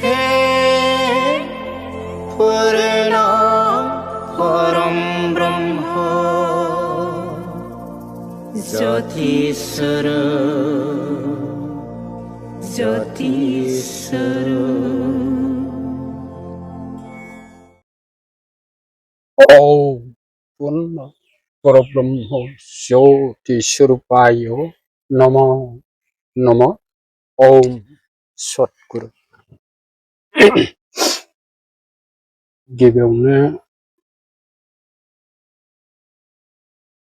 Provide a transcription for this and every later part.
हे पूर्ण परम ब्रह्म ज्योतिस्वर ज्योतिस्वर ओम पूर्ण परब्रह्म ज्योतिस्वरूपाय नमो नमः। ओम सतगुरु। गिबियावनो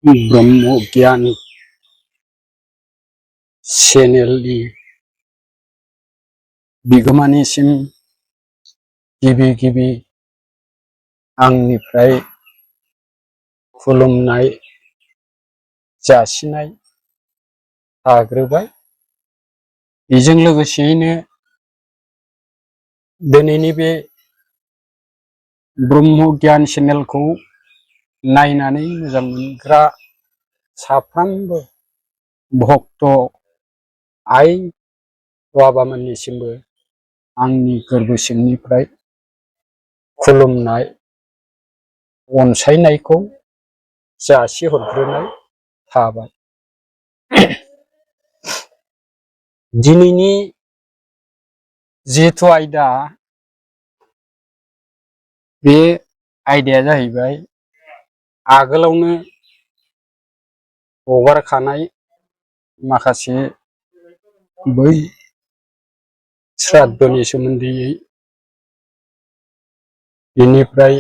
ब्रह्म ज्ञान चेनेलनि बिगोमानिसिम गिबि आंनिफ्राय खुलुमनाय जासिनाय थाग्रोबाय। बेजों लोगोसेयैनो दिनैनि बे ब्रह्म ज्ञान चेनेलखौ नायनानै मोजां मोनग्रा साफ्रोमबो भक्त आइ बाबामोननिसिमबो आंनि गोरबो सिंनिफ्राय खुलुमनाय अनसायनायखौ जासिहरग्रोनाय थाबाय। दिनैनि जिहेथु आयदा, बे आयदाया जाहैबाय आगोलावनो हगारखानाय माखासे बै श्राद्धनि सोमोन्दैयै, बेनिफ्राय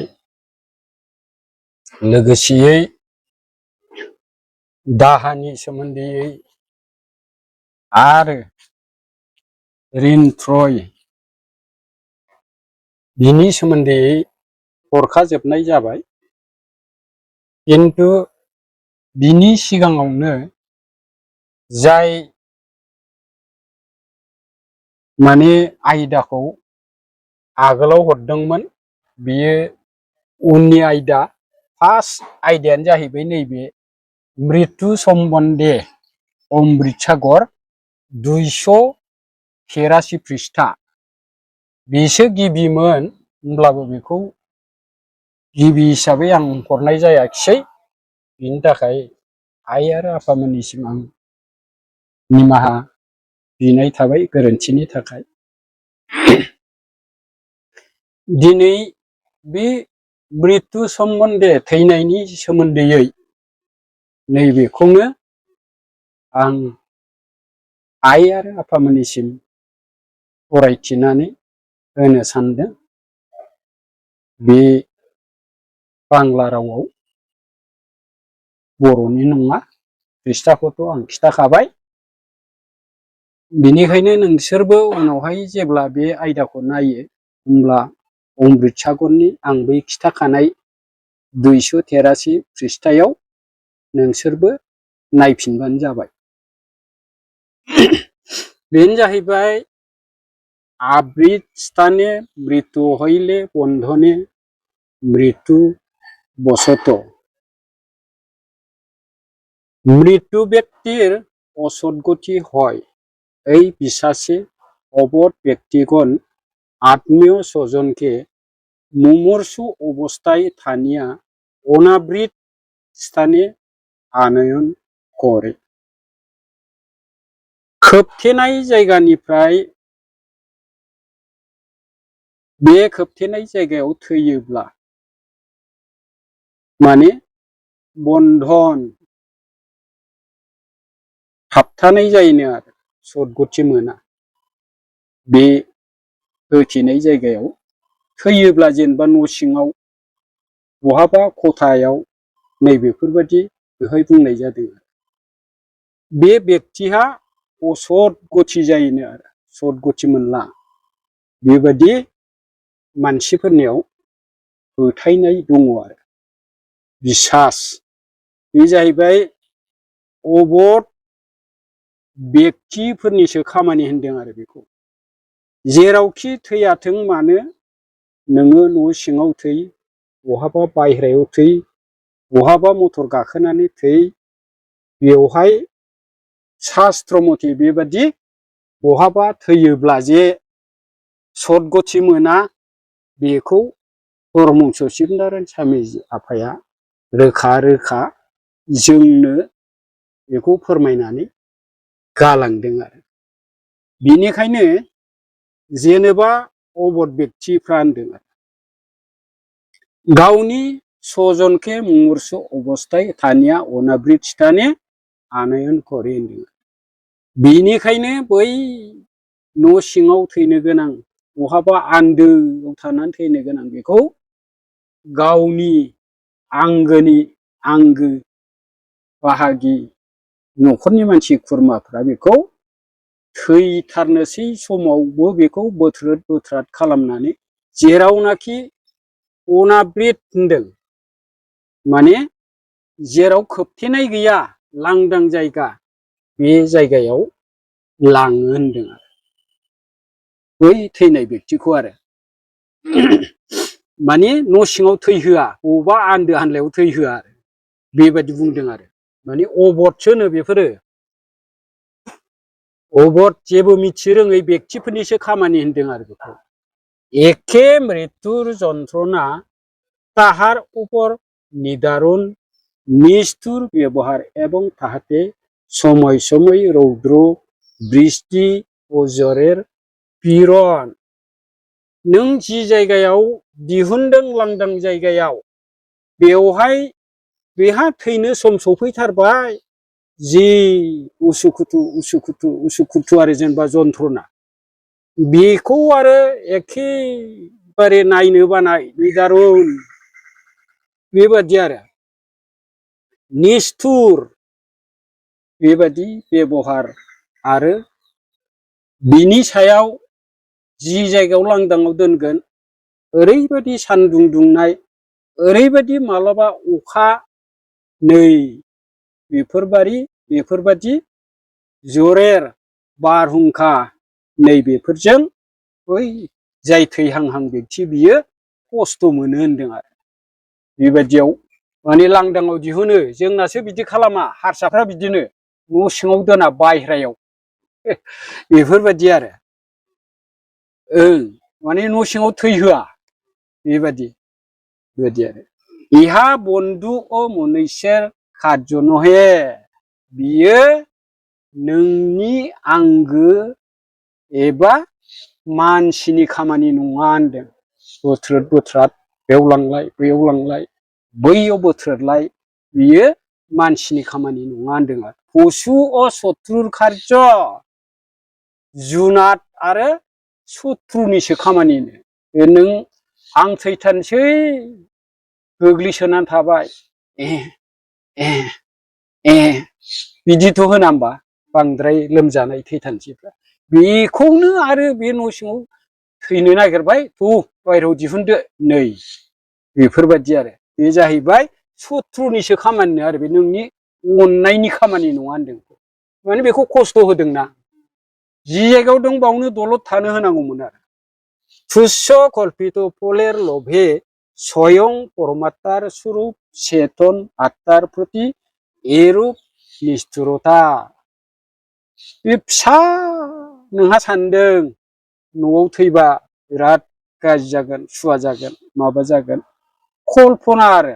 लोगोसेयै दाहानि सोमोन्दैयै आरो ऋण त्रय बिनि सोमोन्दैयै हरखाजोबनाय जाबाय। किन्तु बिनि सिगाङावनो जाय माने आयदाखौ आगोलाव हरदोंमोन, बियो उननि आयदा। फार्स्ट आयदायानो जाहैबाय नैबे मृत्यु सम्बन्धे अमृत सागर 283 पृष्ठा। बेसो गिबिमोन, होमब्लाबो बेखौ गिबि हिसाबै आं हरनाय जायाखिसै। बिनि थाखाय आइ आरो आफामोननिसिम आं निमाहा बिनाय थाबाय गोरोन्थिनि थाखाय। दिनै बे मृत्यु सम्बन्धे थैनायनि सोमोन्दैयै नैबेखौनो आं आइ आरो आफामोननिसिम फरायथिनानै होनो सानदों। बे बांला रावआव, बर'नि नङा। पृष्ठाखौथ' आं खिथाखाबाय। बेनिखायनो नोंसोरबो उनावहाय जेब्ला बे आयदाखौ नायो, होमब्ला अमृत सागरनि आं बै खिथाखानाय 283 पृष्ठायाव नोंसोरबो नायफिनबानो जाबाय। बेनो जाहैबाय आबृत स्थाने मृत्यु हইলে बंधने मृत्यु বশত। মৃত্যু ব্যক্তির অসদ্গতি হয়, এই বিশ্বাসে অবধ ব্যক্তিগণ আত্মীয় স্বজনকে মুমূর্ষু অবস্থায় থানিয়া অনাবৃত স্থানে আনয়ন করে। खोबथेनाय जायगानिफ्राय बे खोबथेनाय जायगायाव थैयोब्ला, माने बन्धन हाबथानाय जायोनो आरो, सदगति मोना। बे होथेनाय जायगायाव थैयोब्ला, जेनेबा न' सिङाव बहाबा खथायाव, नैबेफोरबायदि बेवहाय बुंनाय जादों। बे व्यक्तिहा असदगति जायोनो आरो, सदगति मोनला। बेबायदि मानसिफोरनियाव फोथायनाय दङ आरो, बिसास। बे जाहैबाय अबध व्यक्तिफोरनिसो खामानि होनदों आरो बेखौ। जेरावखि थैयाथों मानो, नोङो न' सिङाव थै, बहाबा बायह्रायाव थै, बहाबा मटर गाखोनानै थै, बेवहाय शास्त्र मथे बेबादि बहाबा थैयोब्ला जे सदगति मोना बेखौ परमहंस शिबनारायण स्वामीजी आफाया रोखा रोखा जोंनो बेखौ फोरमायनानै गालांदों आरो बिनिखायनो जेनेबा अबध बेक्तिफ्रा होनदों गावनि स्वजनके मुमूर्षु अबस्थाय थानिया अनावृत स्थाने आनयन करे होनदों बिनिखायनो बै न' सिङाव थैनो गोनां बहाबा आन्दोआव थानानै थैनो गोनां बेखौ गावनि आंगोनि आंगो बाहागि न'खरनि मानसि खुरमाफ्रा बेखौ थैथारनोसै समावबो बेखौ बोथ्रोद बोथ्राद खालामनानै जेरावनाखि अनावृत होनदों माने जेराव खोबथेनाय गैया लांदां जायगा बे जायगायाव लाङो होनदों बै थैनाय बेक्तिखौ आरो माने न' सिङाव थैहोआ बबेबा आन्दो आनलायाव थैहोआ आरो बेबायदि बुंदों आरो माने अबधसो होनो बेफोरो अबध जेबो मिथि रोङै बेक्तिफोरनिसो खामानि होनदों आरो बेखौ एखे मृत्युर যন্ত্রণা তাহার উপর নিদারুণ নিষ্ঠুর ব্যবহার এবং তাহাতে সময় সময় রৌদ্র বৃষ্টি ও জ্বরের পীড়ন नों जि जायगायाव दिहुनदों लांदां जायगायाव बेवहाय बेहा थैनो सम सफैथारबाय जि उसुखुथु उसुखुथु उसुखुथु आरो जेनेबा जन्थ्रना बेखौ आरो एखेबारे नायनो बानाय निदारुन बेबादि आरो निष्ठुर बेबादि बेबहार आरो बिनि सायाव जि जायगायाव लांदाङाव दोनगोन ओरैबादि सानदुं दुंनाय ओरैबादि मालाबा अखा नै बेफोरबादि जरेर बारहुंखा नै बेफोरजों बै जाय थैहांहां बेक्ति बियो खस्थ' मोनो होनदों आरो बेबायदियाव माने लांदाङाव दिहुनो जोंनासो बिदि खालामा हारसाफ्रा बिदिनो न' सिङाव दोना बायह्रायाव बेफोरबायदि आरो माने न' सिङाव थैहोआ बेबायदि आरो इहा बन्धु अ मनुष्येर खाद्य नहे बियो नोंनि आंगो एबा मानसिनि खामानि नङा होनदों बोथ्रोद बोथ्राद बेयाव लांलाय बैयाव लांलाय बैयाव बोथ्रोदलाय बियो मानसिनि खामानि नङा होनदों आरो पशु अ शत्रुर कार्य जुनाद आरो शत्रुनिसो खामानिनो नों आं थैथारनोसै गोग्लैसोनानै थाबाय बिदिथ' होना होमबा बांद्राय लोमजानाय थैथारनोसैफ्रा बेखौनो आरो बे न' सिङाव थैनो नागिरबाय बायह्रायाव दिहुनदो नै बेफोरबायदि आरो बे जाहैबाय शत्रुनिसो खामानिनो आरो बे नोंनि अननायनि खामानि नङा होनदों माने बेखौ खस्थ' होदोंना जि जायगायाव दं बावनो दलद थानो होनांगौमोन आरो तुच्छ कल्पित फलेर लोभे स्वयं परमात्मार स्वरूप चेतन आत्मार प्रति एरूप निष्ठुरता बे फिसा नोंहा सानदों न'आव थैबा बिराद गाज्रि जागोन सुवा जागोन माबा जागोन कल्पना आरो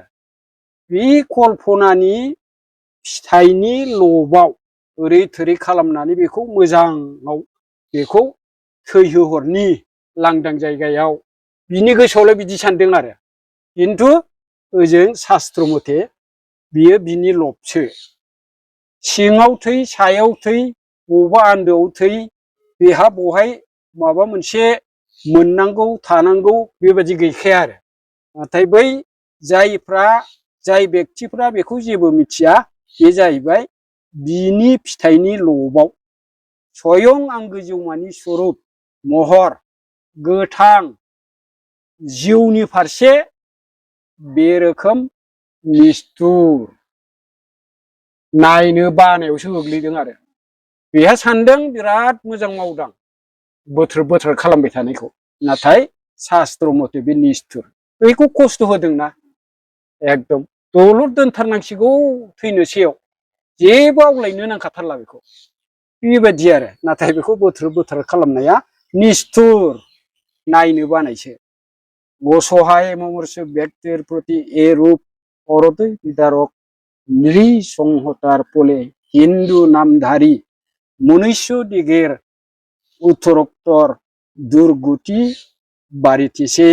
बे कल्पनानि फिथाइनि लबाव ओरै थोरै खालामनानै बेखौ मोजाङाव बेखौ थैहोहरनि लांदां जायगायाव बिनि गोसोआवलाय बिदि सानदों आरो खिन्थु ओजों शास्त्र मथे बियो बिनि लबसो सिङाव थै सायाव थै बबेबा आन्दोआव थै बेहा बहाय माबा मोनसे मोननांगौ थानांगौ बेबायदि गैखाया आरो नाथाय बै जाय बेक्तिफ्रा बेखौ जेबो मिथिया बे जाहैबाय बिनि फिथाइनि लबाव स्वयं आंगो जिउमानि स्वरूप महर गोथां जिउनि फारसे बे रोखोम निष्ठुर नायनो बानायावसो गोग्लैदों आरो बेहा सानदों बिराद मोजां मावदां बोथ्रोद बोथ्रोद खालामबाय थानायखौ नाथाय शास्त्र मथे बे निष्ठुर बेखौ खस्थ' होदोंना एकदम दलद दोनथारनांसिगौ थैनोसैयाव जेबो आवलायनो नांखाथारला बेखौ बेबायदि आरो नाथाय बेखौ बोथ्रोद बोथ्रोद खालामनाया निष्ठुर नायनो बानायसो असहाय ममर्ष व्यक्तिर प्रति ए रूप অরতই বিদারক নৃসংহতার ফলে হিন্দু নামধারী মনুষ্য দিগের উত্তরোত্তর दुर्गति बारिथिसे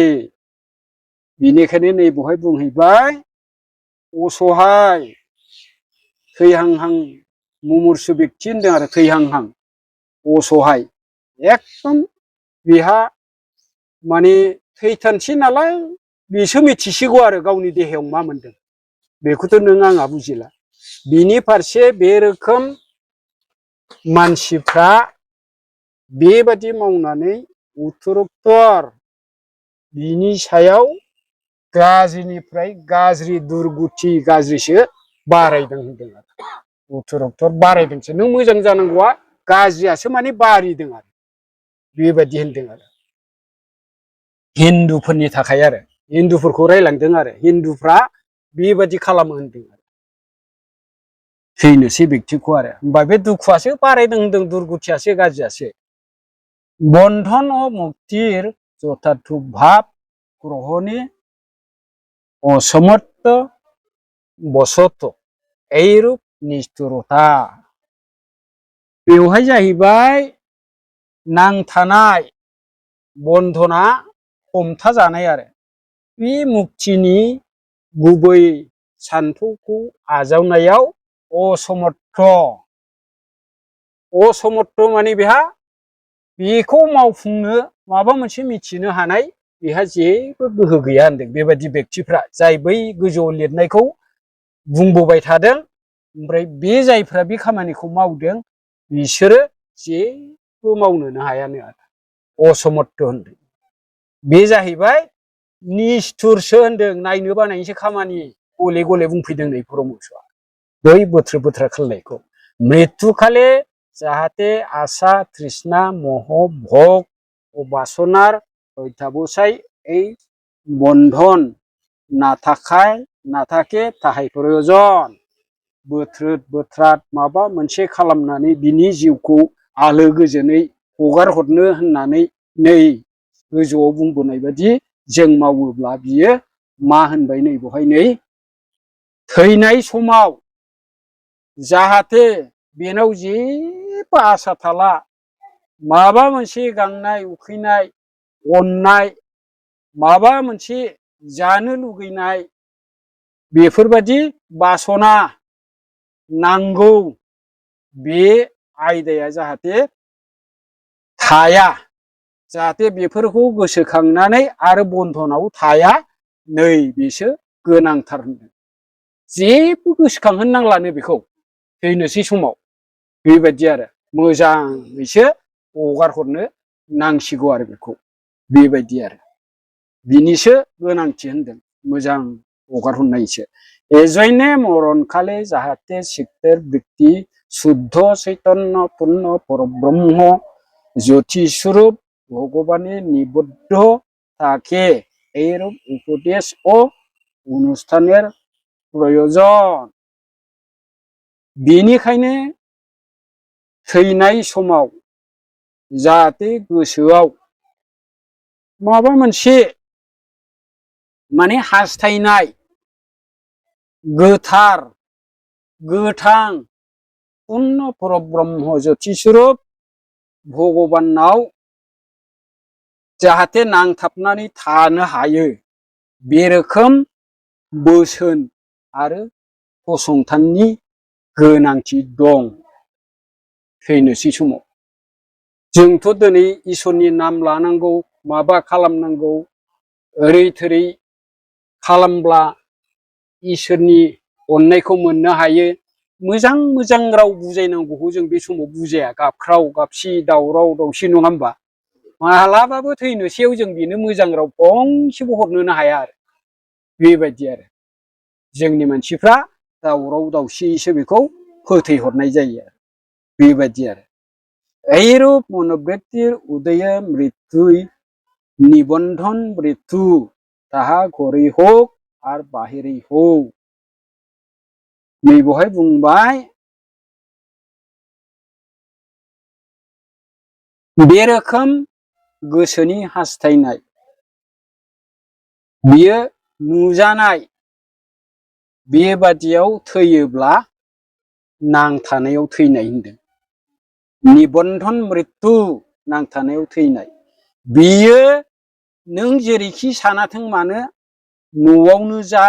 बेनिखायनो नै बहाय बुंहैबाय असहाय थैहांहां मुमुर्षु व्यक्ति होनदों आरो थैहांहां असहाय एकदम बेहा माने थैथानसै नालाय बेसो मिथिसिगौ आरो गावनि देहायाव मा मोनदों बेखौथ' नों आंहा बुजिला बिनि फारसे बे रोखोम मानसिफ्रा बेबादि मावनानै उत्तरोत्तर बिनि सायाव गाज्रिनिफ्राय गाज्रि दुर्गति गाज्रिसो बारायदों होनदों आरो उत्तरोत्तर बारायदोंसो नों मोजां जानांगौआ गाज्रियासो माने बारिदों आरो बेबादि होनदों आरो हिन्दुफोरनि थाखाय आरो हिन्दुफोरखौ रायलांदों आरो हिन्दुफ्रा बेबादि खालामो होनदों आरो थैनोसै व्यक्तिखौ आरो होमबा बे दुखुआसो बारायदों होनदों दुर्गतियासो गाज्रियासो बंधन ও মুক্তির যথার্থ ভাব গ্রহণে অসমর্থ বশত এইরূপ নিষ্ঠুরতা बेवहाय जाहैबाय नांथानाय बंधना हमथा जानाय आरो बे मुक्तिनि गुबै सान्थौखौ आजावनायाव असमर्थ माने बेहा बेखौ मावफुंनो माबा मोनसे मिथिनो हानाय बेहा जेबो गोहो गैया होनदों बेबादि व्यक्तिफ्रा जाय बै गोजौआव लिरनायखौ बुंबोबाय थादों ओमफ्राय बे जायफ्रा बे खामानिखौ मावदों बिसोरो जेबो मावनोनो हायानो आरो असमर्थ होनदों बे जाहैबाय निष्ठुरसो होनदों नायनो बानायनोसो खामानि गले गले बुंफैदों नै परमहंसआ बै बोथ्रा खालायनायखौ मृत्युकाले जाहाथे आशा तृष्णा मोह भोग ও বাসনার অধ্যাবসায় এই বন্ধন না থাকে তাহাই প্রয়োজন बोथ्राद माबा मोनसे खालामनानै बिनि जिउखौ आलो गोजोनै हगार हरनो होननानै नै गोजौआव बुंबोनाय बादि जों मावोब्ला बियो मा होनबाय नै बहाय नै थैनाय समाव जाहाथे बेनाव जेबो आसा थाला माबा मोनसे गांनाय उखैनाय अननाय माबा मोनसे जानो लुगैनाय बेफोरबादि बासना नांगौ बे आयदाया जाहाथे थाया जाहाथे बेफोरखौ गोसोखांनानै आरो बन्धनाव थाया नै बेसो गोनांथार होनदों जेबो गोसोखांहोनांलानो बेखौ थैनोसै समाव बेबायदि आरो मोजाङैसो हगार हरनो नांसिगौ आरो बेखौ बेबायदि आरो बिनिसो गोनांथि होनदों मोजां हगार हरनायसो एजन्य मरणकाले जाहाथे सिक्तेर बृत्ति शुद्ध चैतन्य पूर्ण परब्रह्म ज्योति स्वरूप भगवाने निबद्ध থাকে এইরূপ উপদেশ ও অনুষ্ঠানের प्रयोजन बेनिखायनो थैनाय समाव जाहाथे गोसोआव माबा मोनसे माने हास्थायनाय गोथार गोथां पूर्ण परब्रह्म ज्योति स्वरूप भगबानाव जाहाथे नांथाबनानै थानो हायो बे रोखोम बोसोन आरो फसंथाननि गोनांथि दं थैनोसै समाव जोंथ' दिनै इसोरनि नाम लानांगौ माबा खालामनांगौ ओरै थोरै खालामब्ला इसोरनि अननायखौ मोननो हायो मोजां मोजां राव बुजायनांगौखौ जों बे समाव बुजाया गाबख्राव गाबसि दावराव दावसि नङा होमबा मालाबाबो थैनोसैयाव जों बेनो मोजां राव फंसेबो हरनोनो हाया आरो बेबायदि आरो जोंनि मानसिफ्रा दावराव दावसिसो बेखौ फोथैहरनाय जायो आरो बेबायदि आरो এইরূপ মনোবৃত্তির উদয়ে মৃত্যুই নিবন্ধন মৃত্যু তাহা ঘরেই হোক আর বাহিরেই হোক नै बहाय बुंबाय बे रोखोम गोसोनि हास्थायनाय बियो नुजानाय बेबादियाव थैयोब्ला नांथानायाव थैनाय होनदों। निबन्धन मृत्यु नांथानायाव थैनाय बियो नों जेरैखि सानाथों मानो न'आवनो जा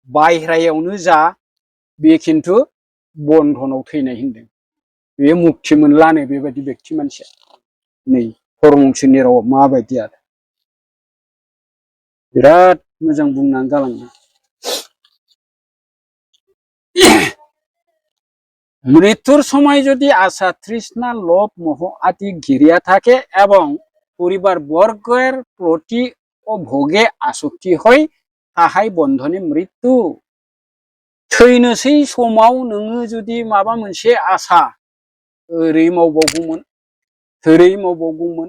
बायह्रायावनो जा बे खिन्थु बन्धनाव थैनाय होनदों। बे मुक्ति मोनलानो बेबायदि बेक्ति मानसिया। नै परमहंसनि रावा माबायदि आरो बिराद मोजां बुंनानै गालांदों। মৃত্যুর সময় যদি আশা তৃষ্ণা লোভ মোহ আদি ঘিরিয়া থাকে এবং পরিবার বর্গের প্রতি ও ভোগে আসক্তি হয় তাহাই বন্ধনে মৃত্যু। थैनोसै समाव नोङो जुदि माबा मोनसे आसा ओरै मावबावगौमोन ओरै मावबावगौमोन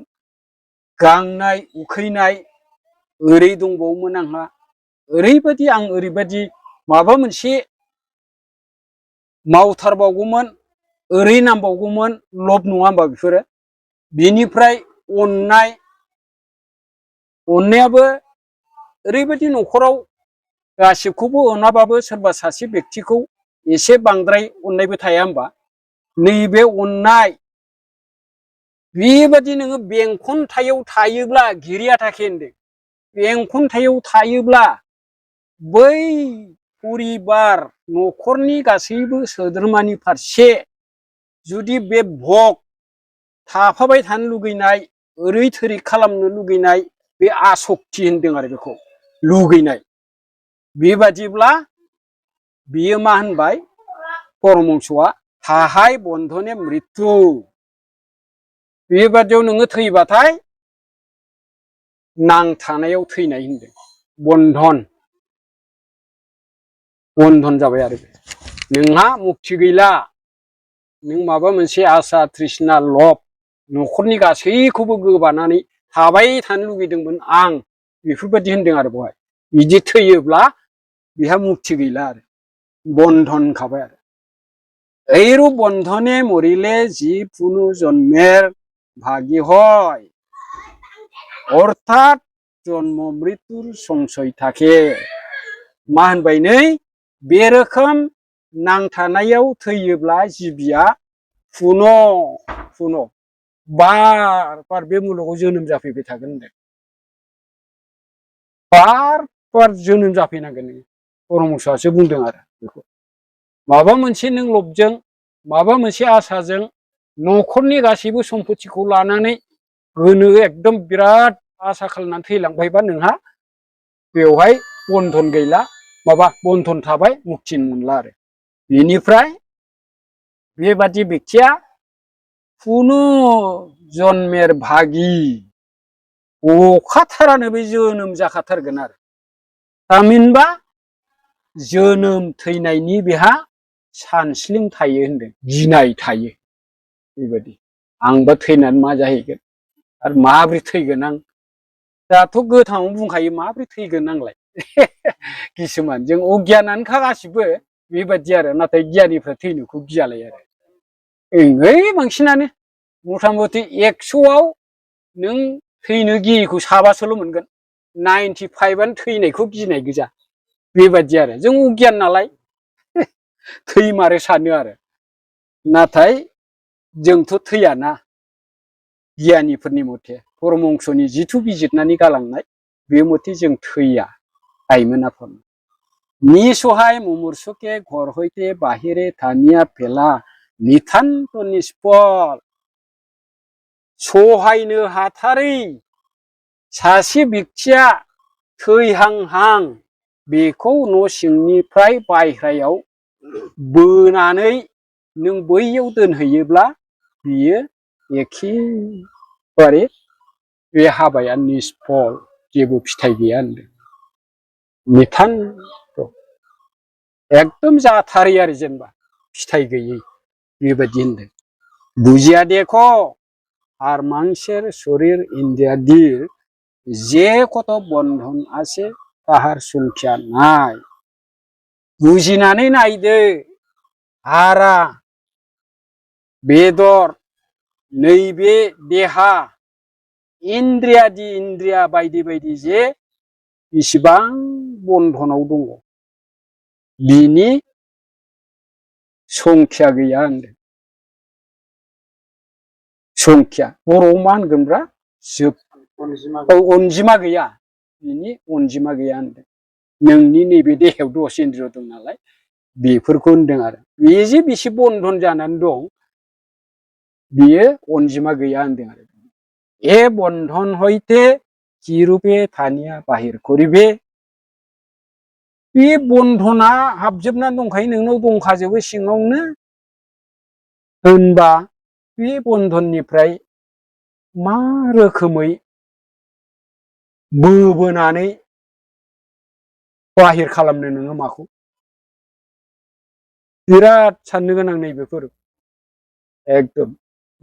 गांनाय उखैनाय ओरै दंबावोमोन आंहा ओरैबायदि आं ओरैबायदि माबा मोनसे मावथारबावगौमोन ओरै नांबावगौमोन लब नङा होमबा बेफोरो। बिनिफ्राय अननायाबो ओरैबायदि न'खराव गासिबखौबो अनाबाबो सोरबा सासे बेक्तिखौ एसे बांद्राय अननायबो थाया होमबा। नैबे अननाय बेबायदि नोङो बेंखनथायाव थायोब्ला घिरिया थाखे होनदों। बेंखनथायाव थायोब्ला बै परिबार न'खरनि गासैबो सोद्रोमानि फारसे जुदि बे भग थाफाबाय थानो लुगैनाय ओरै थोरै खालामनो लुगैनाय बे आसक्ति होनदों आरो बेखौ लुगैनाय। बेबादिब्ला बियो मा होनबाय परमहंसआ थाहाय बन्धने मृत्यु। बेबादियाव नोङो थैबाथाय नांथानायाव थैनाय होनदों। बन्धन जाबाय आरो नोंहा मुक्ति गैला। नों माबा मोनसे आसा तृष्णा लब न'खरनि गासैखौबो गोबानानै थाबाय थानो लुगैदोंमोन आं बेफोरबायदि होनदों आरो बेवहाय। बिदि थैयोब्ला बिहा मुक्ति गैला आरो बन्धन खाबाय आरो। এইরূপ বন্ধনে মরিলে জীব পুনর্জন্মের ভাগী হয় অর্থাৎ জন্ম মৃত্যুর সংশয় থাকে। मा होनबाय नै बे रोखोम नांथानायाव थैयोब्ला जिबिया पुन' बार बे मुलुगाव जोनोम जाफैबाय थागोन होनदों। बार जोनोम जाफैनांगोन नोङो। परमहंसआसो बुंदों आरो बेखौ। माबा मोनसे नों लबजों माबा मोनसे आसाजों न'खरनि गासैबो सम्पतिखौ लानानै गोनो एकदम बिराद आसा खालामनानै थैलांबायबा नोंहा बेवहाय बन्धन गैला माबा बन्धन थाबाय मुक्ति मोनला आरो। बेनिफ्राय बेबादि बेक्तिया पुनर्जन्मेर भागि अखाथारानो बे जोनोम जाखाथारगोन आरो। थामहिनबा जोनोम थैनायनि बेहा सानस्लिं थायो होनदों। गिनाय थायो बेबायदि आंबा थैनानै मा जाहैगोन आरो माब्रै थैगोन आं। दाथ' गोथाङावनो बुंखायो माब्रै थैगोन आंलाय किसुमान जों अगियानानोखा गासिबो बेबायदि आरो। नाथाय गियानिफ्रा थैनोखौ गियालाय आरो। ओइ बांसिनानो मथा मथि 100आव नों थैनो गियैखौ साबासोल' मोनगोन। 95आनो थैनायखौ गिनाय गोजा बेबायदि आरो। जों अगियान नालाय थैमारो सानो आरो। नाथाय जोंथ' थैयाना गियानिफोरनि मथे परमहंसनि जिथु बिजिरनानै गालांनाय बे मथे जों थैया आइमोन आफामोन। निसहाय मुमुर्षुके घर हইতে बाहिरे थानिया फेला निथान्त निष्फल। सहायनो हाथारै सासे बेक्तिया थैहांहां बेखौ न' सिंनिफ्राय बायह्रायाव बोनानै नों बैयाव दोनहैयोब्ला बियो एखेबारे बे हाबाया निष्फल जेबो फिथाइ गैया होनदों। निथान्त एकदम जाथारै आरो जेनेबा फिथाइ गैयै बेबायदि होनदों। बुझिया देखो আর মাংসের শরীর ইন্দ্রিয়াদির যে কত বন্ধন আছে তাহার সংখ্যা নাই। বুঝিनानै नायदो हारा बेदर नैबे देहा इन्द्रियादि इन्द्रिया बायदि बायदि जे बेसेबां बन्धनाव दङ बिनि संख्या गैया होनदों। संख्या बर'आव मा होनगोनब्रा अनजिमा गैया, बिनि अनजिमा गैया होनदों। नोंनि नैबे देहायाव 10 इन्द्रिय दं नालाय बेफोरखौ होनदों आरो बे जे बेसे बन्धन जानानै दं बियो अनजिमा गैया होनदों आरो ए बन्धन हইতে কিরূপে थानिया बाहिर करिबे बे बन्धना हाबजोबनानै दंखायो नोंनाव दंखाजोबो सिङावनो होनबा बे बन्धननिफ्राय मा रोखोमै बोबोनानै बाहिर खालामनो नोङो माखौ बिराद साननो गोनां नैबेफोर एकदम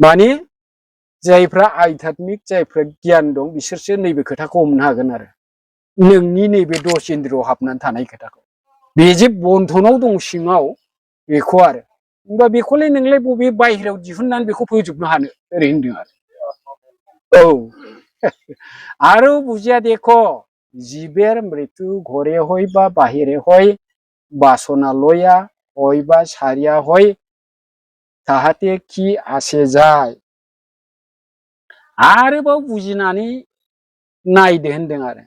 माने जायफ्रा आध्यात्मिक जायफ्रा गियान दं बिसोरसो नैबे खोथाखौ हमनो हागोन आरो नोंनि नैबे 10 इन्द्रियाव हाबनानै थानाय खोथाखौ बे जे बन्धनाव दं सिङाव बेखौ आरो होमबा बेखौलाय नोंलाय बबे बायहेरायाव दिहुननानै बेखौ फोजोबनो हानो ओरै होनदों आरो औ आरो बुझिया देखो জীবের মৃত্যু ঘরে হয় বা বাহিরে হয় বাসনালয়া হয় বা সারিয়া হয় তাহাতে কি আসে যায় आरोबाव बुजिनानै नायदो होनदों आरो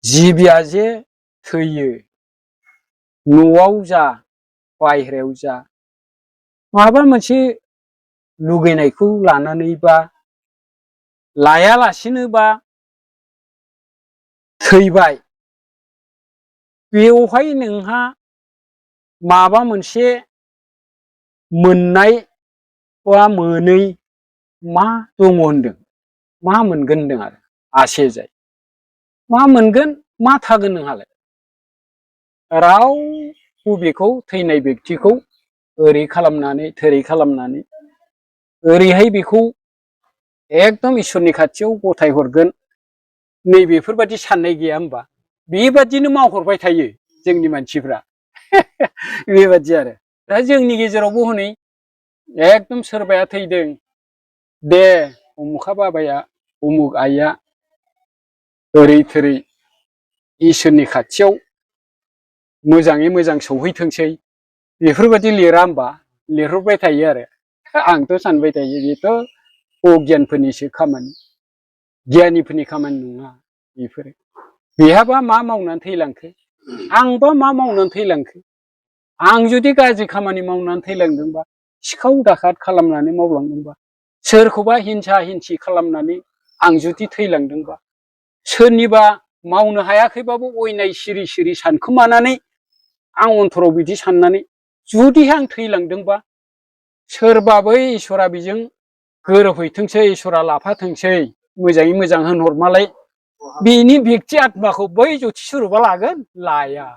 जिबिया जे थैयो न'आव जा बायहेरायाव जा माबा मोनसे लुगैनायखौ लानानै बा लायालासिनोबा थैबाय बेवहाय नोंहा माबा मोनसे मोननाय बा मोनै मा दङ होनदों मा मोनगोन होनदों आरो आसे जाय मा मोनगोन मा थागोन नोंहालाय रावबो बेखौ थैनाय व्यक्तिखौ ओरै खालामनानै थोरै खालामनानै ओरैहाय बेखौ एकदम इसोरनि खाथियाव गथाय हरगोन नैबेफोरबायदि साननाय गैया होमबा बेबादिनो मावहरबाय थायो जोंनि मानसिफ्रा बेबादि आरो दा जोंनि गेजेरावबो हनै एकदम सोरबाया थैदों दे उमुखा बाबाया उमुक आइया ओरै थोरै इसोरनि खाथियाव मोजाङै मोजां सौहैथोंसै बेफोरबायदि लिरा होमबा लिरहरबाय थायो आरो आंथ' सानबाय थायो बेथ' अगियानफोरनिसो खामानि गियानिफोरनि खामानि नङा बेफोरो बेहाबा मा मावनानै थैलांखो आंबा मा मावनानै थैलांखो आं जुदि गाज्रि खामानि मावनानै थैलांदोंबा सिखाव दाखाद खालामनानै मावलांदोंबा सोरखौबा हिंसा हिंसि खालामनानै आं जुदि थैलांदोंबा सोरनिबा मावनो हायाखैबाबो अयनाय सिरि सिरि सानखोमानानै आं अन्तराव बिदि साननानै जुदि आं थैलांदोंबा सोरबा बै इसोरा बेजों गोरोबहैथोंसै इसोरा लाफाथोंसै मोजाङै मोजां होनहरमालाय बेनि व्यक्ति आत्माखौ बै ज्योति स्वरूपा लागोन लाया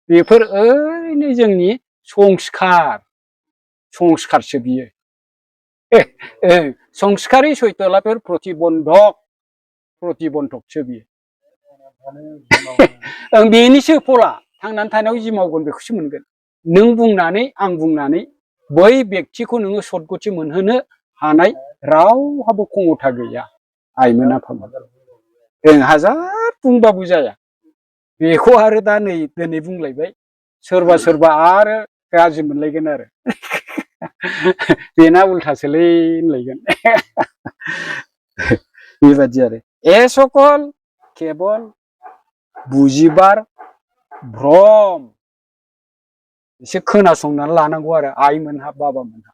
बेफोर ओरैनो जोंनि संस्कारसो बियो संस्कारी सैतलाफोर प्रतिबन्धकसो बियो बेनिसो फला थांनानै थानायाव जि मावगोन बेखौसो मोनगोन नों बुंनानै आं बुंनानै बै व्यक्तिखौ नोङो सद्गति मोनहोनो हानाय रावहाबो क्षमता गैया आइमोन आफामोन जों हाजार बुंबाबो जाया बेखौ आरो दा नै दिनै बुंलायबाय सोरबा सोरबा आरो गाज्रि मोनलायगोन आरो बेना उल्थासोलै होनलायगोन बेबादि आरो ए सकल केबल बुजिबार भ्रम एसे खोनासंनानै लानांगौ आरो आइमोनहा बाबामोनहा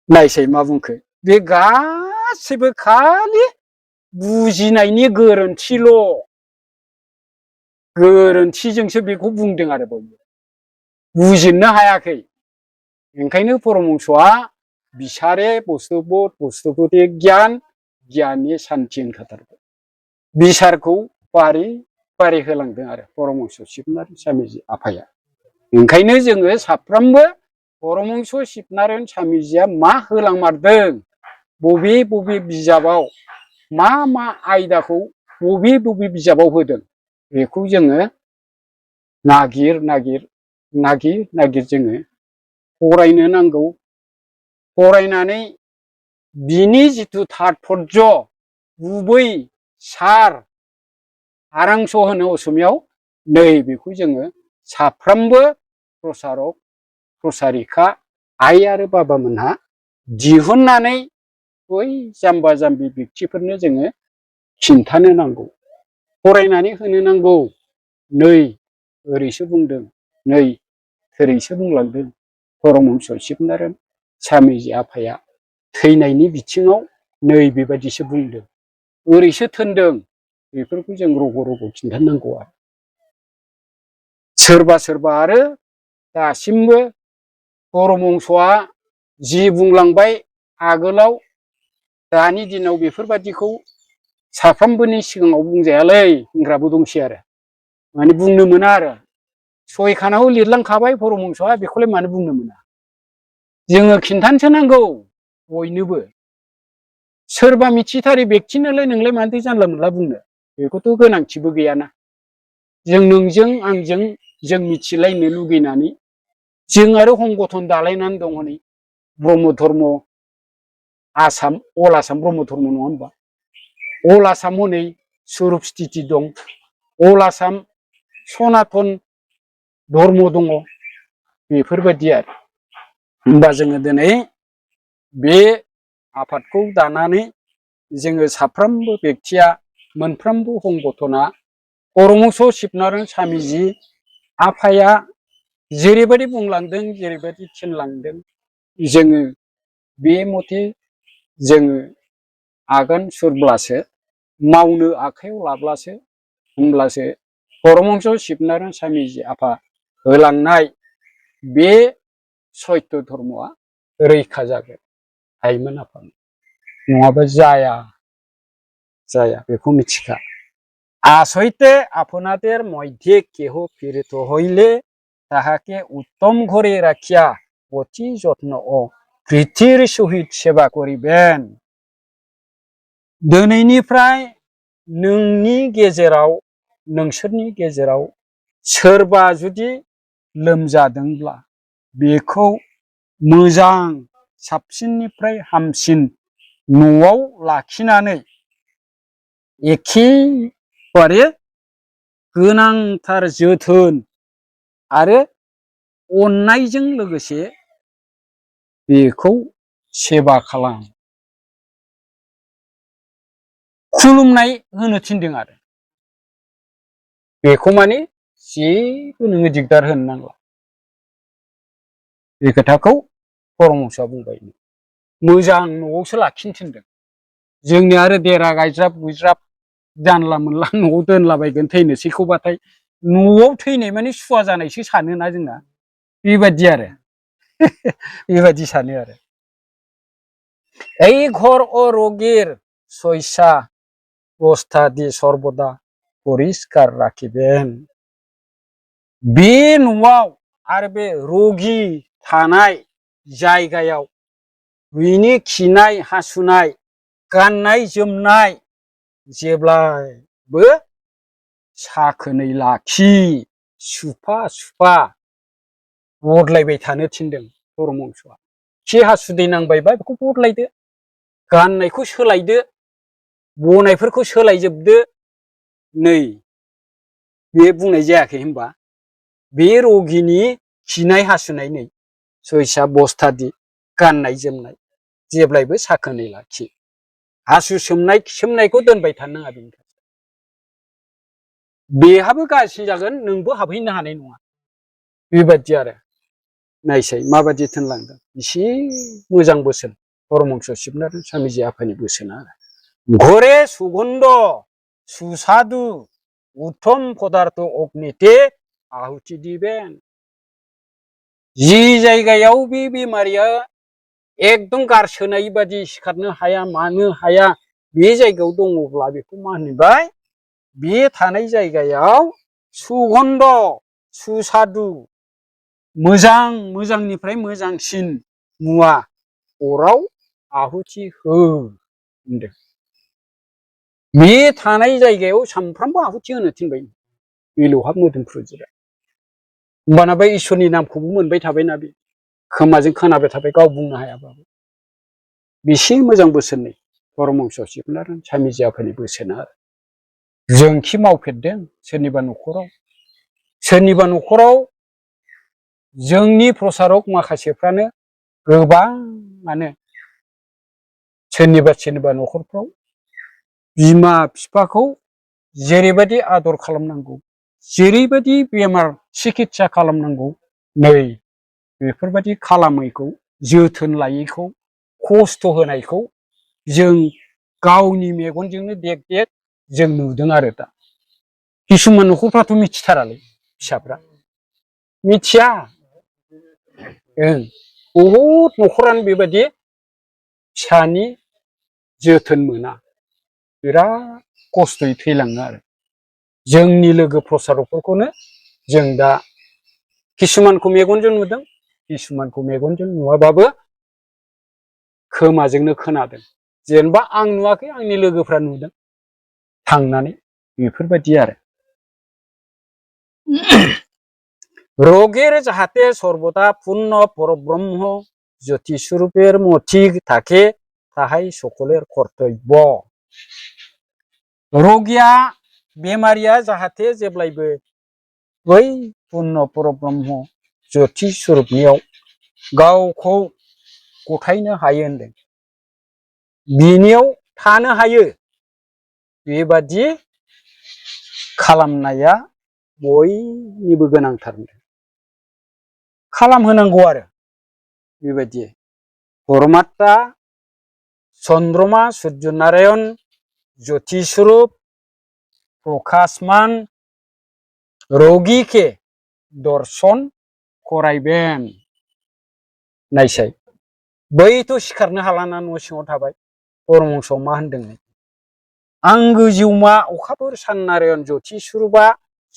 नायसै मा बुंखो बे गासैबो खालि बुजिनायनि गोरोन्थिजोंसो बेखौ बुंदों आरो बयबो बुजिनो हायाखै ओंखायनो परमहंसआ बिसारे बस्तुबोध बस्तुबोधि गियान गियाननि सान्थि होनखाथारबाय बिसारखौ बारै बारै होलांदों आरो परमहंस शिबनाथ स्वामिजि आफाया ओंखायनो जोङो साफ्रोमबो परमहंस शिबनाथ स्वामिजिया मा होलांमारदों बबे बबे बिजाबाव मा मा आयदाखौ बबे बबे बिजाबाव होदों बेखौ जोङो नागिर नागिर जोङो फरायनो नांगौ फरायनानै बिनि जिथु तात्पर्य गुबै सार आरांस होनो असमियाव नै बेखौ जोङो साफ्रोमबो प्रसारक प्रसारिका आइ आरो बाबामोनहा दिहुननानै बै जाम्बा जाम्बि बेक्तिफोरनो जोङो खिन्थानो नांगौ, फरायनानै होनो नांगौ। नै ओरैसो बुंदों, नै ओरैसो बुंलांदों परमहंस शिबनारायण स्वामिजि आफाया थैनायनि बिथिङाव नै बेबायदिसो बुंदों, ओरैसो थोनदों, बेफोरखौ जों रग' रग' खिन्थानांगौ आरो सोरबा सोरबा आरो दासिमबो परमहंसआ जि बुंलांबाय आगोलाव दानि दिनाव बेफोरबादिखौ साफ्रोमबोनि सिगाङाव बुंजायालै होनग्राबो दंसै आरो माने बुंनो मोना आरो सयखानाव लिरलांखाबाय परमहंसआ बेखौलाय मानो बुंनो मोना। जोङो खिन्थानोसो नांगौ बयनोबो। सोरबा मिथिथारि बेक्तिनोलाय नोंलाय मानोथो जानला मोनला बुंनो, बेखौथ' गोनांथिबो गैयाना। जों नोंजों आंजों जों मिथिलायनो लुगैनानै जों आरो संगठन दालायनानै दङ नै ब्रह्म धर्म आसाम, अल आसाम ब्रह्म धर्म नङा होमबा? अल आसाम हनै स्वरुप स्थिति दं, अल आसाम सनातन धर्म दङ, बेफोरबायदि आरो होमबा जोङो दिनै बे आफादखौ दानानै जोङो साफ्रोमबो बेक्तिया मोनफ्रोमबो संगठना परमहंस शिबनारायण स्वामिजि आफाया जेरैबायदि बुंलांदों, जेरैबायदि थिनलांदों, जोङो बे मथे जोङो आगान सुरब्लासो, मावनो आखायाव लाब्लासो, होमब्लासो परमहंस शिबनारायण स्वामिजि आफा होलांनाय बे सत्य धर्मआ रैखा जागोन। हायोमोन आफा नङाबा जाया बेखौ मिथिखा। আসইতে আপনাদের মধ্যে কেহ পীড়িত হইলে তাহাকে উত্তম ঘরে রাখিয়া অতি যত্ন ও প্রীতির সহিত সেবা করিবেন। दिनैनिफ्राय नोंसोरनि गेजेराव सोरबा जुदि लोमजादोंब्ला बेखौ मोजां साबसिननिफ्राय हामसिन न'आव लाखिनानै एखेबारे गोनांथार जोथोन आरो अननायजों लोगोसे बेखौ सेबा खालाम, खुलुमनाय होनो थिनदों आरो बेखौ माने जेबो नोङो दिगदार होनो नांला। बे खोथाखौ परमहंसआ बुंबाय। मोजां न'आवसो लाखिनो थिनदों। जोंनि आरो देरा गायज्राब गुज्राब जानला मोनला न'आव दोनलाबायगोन थैनोसैखौबाथाय, न'आव थैनाय माने सुवा जानायसो सानोना जोंना, बेबायदि आरो बेबायदि सानो आरो এই ঘর ও রোগীর শয্যা বস্তাদি সর্বদা পরিষ্কার রাখিবেন। बे न'आव आरो बे रगि थानाय जायगायाव बिनि खिनाय हासुनाय गाननाय जोमनाय जेब्लायबो साखोनै लाखि, सुफा सुफा बदलायबाय थानो थिनदों परमहंसआ। खि हासुदै नांबायबा बेखौ बदलायदो, गाननायखौ सोलायदो, बनायफोरखौ सोलायजोबदो। नै बे बुंनाय जायाखै होनबा? बे रगिनि खिनाय हासुनाय नै सयसा बस्थादि गाननाय जोमनाय जेब्लायबो साखोनै लाखि, हासु सोमनाय खिसोमनायखौ दोनबाय थानो नाङा। बेनिखायनो बेहाबो गाज्रि जागोन, नोंबो हाबहैनो हानाय नङा, बेबायदि आरो नायसाय माबायदि थोनलांदों। एसे मोजां बोसोन परमहंस शिबनारायण स्वामिजि आफानि बोसोना आरो घरे सुगन्ध सुसादु उत्तम पदार्थ अग्निते आहुति दिबेन। जि जायगायाव बे बेमारिया एकदम गारसोनाय बादि सिखारनो हाया मानो हाया बे जायगायाव दङब्ला बेखौ मा होनबाय? बे थानाय जायगायाव सुगन्ध सुसादु मोजांनिफ्राय मोजांसिन मुवा अराव आहुति हो होनदों। बे थानाय जायगायाव सानफ्रामबो आहुति होनो थिनबाय। मिलौहाब मोदोमफ्रु जिराद, होमबाना बे इसोरनि नामखौबो मोनबाय थाबायना, बे खोमाजों खोनाबाय थाबाय गाव बुंनो हायाबाबो। बेसे मोजां बोसोननै परमहंस शिबनारायण स्वामीजि आफानि बोसोना आरो जोंखि मावफेरदों सोरनिबा न'खराव जोंनि प्रसारक माखासेफ्रानो गोबाङानो सोरनिबा न'खरफ्राव बिमा बिफाखौ जेरैबायदि आदर खालामनांगौ जेरैबायदि बेमार सिकित्सा खालामनांगौ नै बेफोरबायदि खालामैखौ जोथोन लायैखौ खस्थ' होनायखौ जों गावनि मेगनजोंनो देग देग जों नुदों आरो दा किसुमान न'खरफ्राथ' मिथिथारालै फिसाफ्रा मिथिया बहुद न'खरानो बेबायदि फिसानि जोथोन मोना बिराद खस्थ'यै थैलाङो आरो जोंनि लोगो प्रसारकफोरखौनो जों दा किसुमानखौ मेगनजों नुदों किसुमानखौ मेगनजों नुवाबाबो खोमाजोंनो खोनादों जेनेबा आं नुवाखै आंनि लोगोफ्रा नुदों थांनानै बेफोरबायदि आरो রোগের যাহাতে সর্বদা পূর্ণ পরব্রহ্ম জ্যোতি স্বরূপের মতি থাকে তাহাই সকলের কর্তব্য রোগিয়া बेमारिया जाहाथे जेब्लायबो बै पूर्ण परब्रह्म ज्योति स्वरूपनियाव गावखौ गथायनो हायो होनदों बिनियाव थानो हायो बेबादि खालामनाया बयनिबो गोनांथार खालामहोनांगौ आरो बेबायदि परमात्मा चन्द्रमा सूर्य नारायण ज्योति स्वरूप प्रकाशमान रोगी के दर्शन करायबेन नायसाय बैथ' सिखारनो हालाना न' सिङाव थाबाय परमहंसआव मा होनदों आंगो जिउमा अखाफोर सान नारायण ज्योति स्वरूपा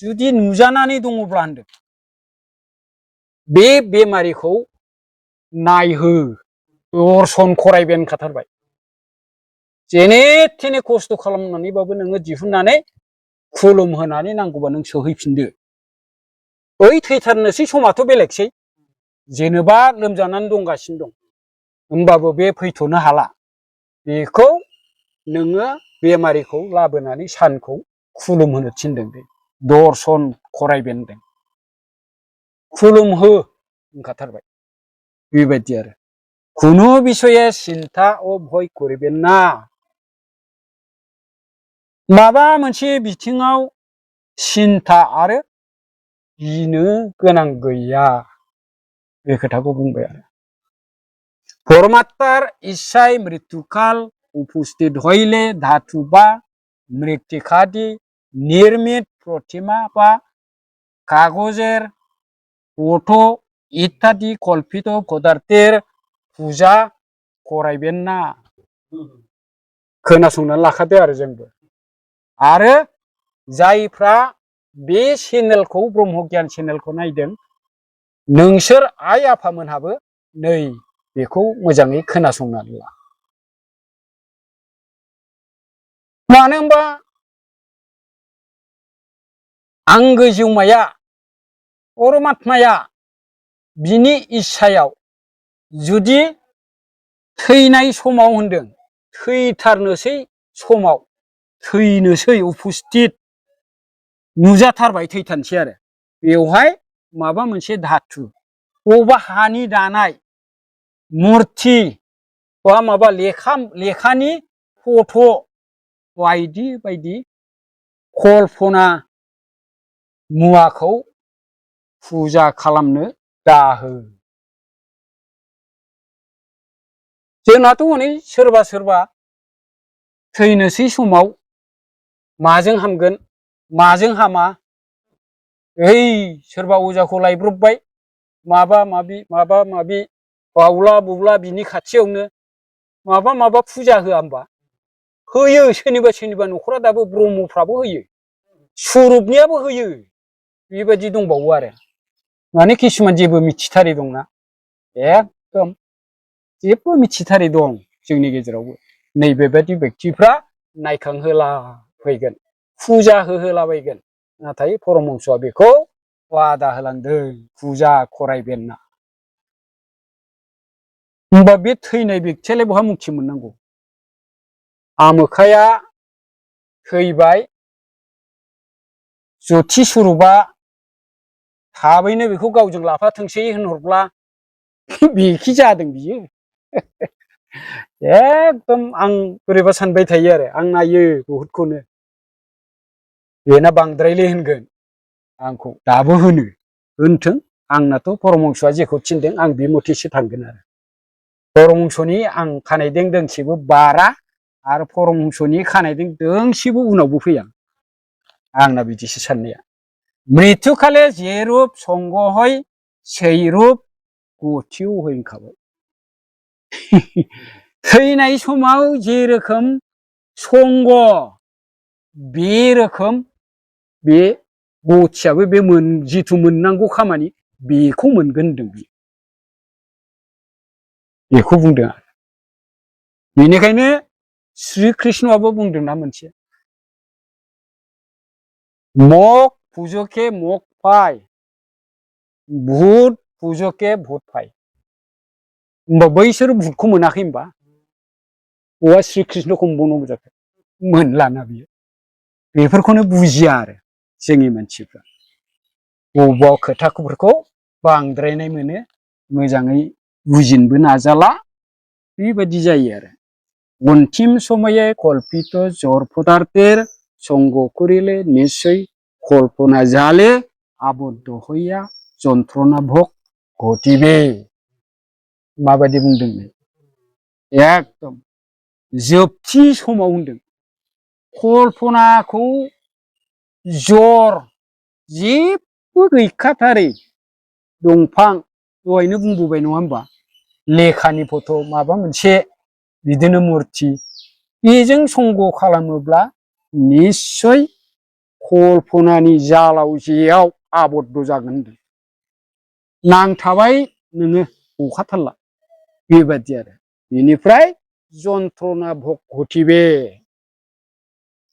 जुदि नुजानानै दङब्ला होनदों बे बेमारिखौ नायहो दर्शन करायबेन खाथारबाय जेने थेने खस्थ' खालामनानैबाबो नोङो दिहुननानै खुलुमहोनानै नांगौबा नों सोहैफिनदो बै थैथारनोसै समाथ' बेलेगसै जेनेबा लोमजानानै दंगासिनो दं होमबाबो बे फैथ'नो हाला बेखौ नोङो बेमारिखौ लाबोनानै सानखौ खुलुमहोनो थिनदों बे दर्शन करायबेन होनदों खुलुमहो होनखाथारबाय बेबायदि आरो कुनु বিষয়ে চিন্তা ও ভয় করিবেন না माबा मोनसे बिथिङाव सिन्था आरो गिनो गोनां गैया बे खोथाखौ बुंबाय आरो परमात्मार इच्छाय मृत्युकाल उपस्थित হইলে ধাতু বা মৃত্তিকাদি নির্মিত প্রতিমা বা কাগজের ফটো ইত্যাদি কল্পিত পদার্থের পূজা करायबेन ना खोनासंनानै लाखादो आरो जोंबो आरो जायफ्रा बे चेनेलखौ ब्रह्म गियान चेनेलखौ नायदों नोंसोर आइ आफामोनहाबो नै बेखौ मोजाङै खोनासंनानै ला मानो होनबा आंगो जिउमाया परमात्माया बिनि इच्छायाव जुदि थैनाय समाव होनदों थैथारनोसै समाव थैनोसै उपस्थित नुजाथारबाय थैथारनोसै आरो बेवहाय माबा मोनसे धातु बबेबा हानि दानाय मुर्ति बा माबा लेखानि फट' बायदि बायदि कल्पना मुवाखौ फुजा खालामनो दाहो जोंनाथ' हनै सोरबा थैनोसै समाव माजों हामगोन माजों हामा ओइ सोरबा अजाखौ लायब्रबबाय माबा माबि बावला बुवला बिनि खाथियावनो माबा फुजा होआ होमबा होयो सोरनिबा न'खरा दाबो ब्रह्मफ्राबो होयो सुरुपनियाबो होयो बेबायदि दंबावो आरो माने किसुमान जेबो मिथिथारै दंना एकदम जेबो मिथिथारै दं जोंनि गेजेरावबो नैबेबायदि बेक्तिफ्रा नायखांहोला फैगोन फुजा होहोलाबायगोन नाथाय परमहंसआ बेखौ बादा होलांदों फुजा करायबेन ना होमबा बे थैनाय बेक्तियालाय बहा मुक्ति मोननांगौ? आमोखाया थैबाय, ज्योति स्वरूपा थाबैनो बेखौ गावजों लाफाथोंसै होनहरब्ला बेखि जादों बियो। एकदम आं बोरैबा सानबाय थायो आरो आं नायो बहुदखौनो, बेना बांद्रायले होनगोन आंखौ, दाबो होनथों, आंनाथ' परमहंसआ जेखौ थिनदों आं बे मथेसो थांगोन आरो परमहंसनि आं खानायदों दोंसेबो बारा आरो परमहंसनि खानायदों दोंसेबो उनावबो फैया, आंना बिदिसो साननाया। मृत्युकाले जे रूप संग हय সেই रूप गतियाव होनखाबाय। थैनाय समाव जे रोखोम संग बे रोखोम बे गतियाबो बे जिथु मोननांगौ खामानि बेखौ मोनगोन होनदों बियो, बेखौ बुंदों आरो बेनिखायनो श्री कृष्णआबो बुंदोंना मोनसे, मग पुजके मग पाय, भूत पुजके भूत पाय। होमबा बैसोर भुतखौ मोनाखै होमबा बहा श्री कृष्णखौ मोनबावनांगौ जाखो? मोनलाना बियो। बेफोरखौनो बुजिया आरो जोंनि मानसिफ्रा, बबेबा खोथाफोरखौ बांद्रायनाय मोनो, मोजाङै बुजिनोबो नाजाला, बेबायदि जायो आरो। अन्तिम समये कल्पित जड़ पदार्थेर संग करिले निश्चय कल्पना जाले आबद्ध हইয়া যন্ত্রণা ভোগ ঘটিবে। माबायदि बुंदों एकदम जोबथि समाव होनदों, कल्पनाखौ जर जेबो गैखाथारै दंफां, दहायनो बुंबोबाय नङा होमबा, लेखानि फट' माबा मोनसे बिदिनो मुर्ति, बेजों संग खालामोब्ला निश्चय कल्पनानि जालाव जेयाव आबद्ध जागोन होनदों, नांथाबाय नोङो गखाथारला, बेबायदि आरो। बेनिफ्राय जन्त्रना भग घटिबे,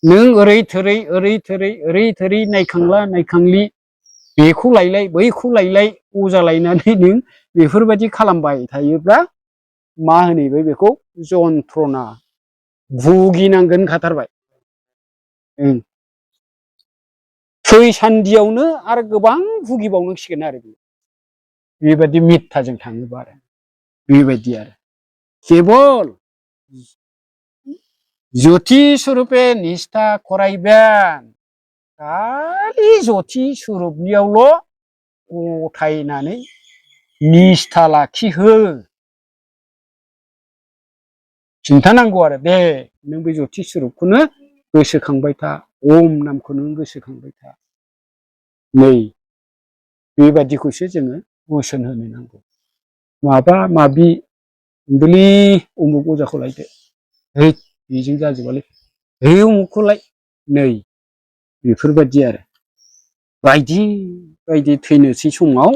नों ओरै थोरै नायखांला नायखांलि, बेखौ लायलाय बैखौ लायलाय अजा लायनानै नों बेफोरबायदि खालामबाय थायोब्ला मा होनहैबाय बेखौ जन्त्रना भुगिनांगोन खाथारबाय। थैसान्दियावनो आरो गोबां भुगिबावनांसिगोन आरो बेबायदि मिथ्याजों थाङोबा आरो बेबायदि आरो केबल ज्योति स्वरूपे निष्ठा करायबेन, खालि ज्योति स्वरूपनियावल' गथायनानै निष्ठा लाखिहो, खिन्थानांगौ आरो दे नों बे ज्योति स्वरूपखौनो गोसोखांबाय था, ओम नामखौ नों गोसोखांबाय था, नै बेबायदिखौसो जोङो बोसोन होनो नांगौ। माबा माबि उन्दुलि उमुक अजाखौ लायदो, है बेजों जाजोबालै, है उमुखखौलाय, नै बेफोरबायदि आरो बायदि बायदि थैनोसै समाव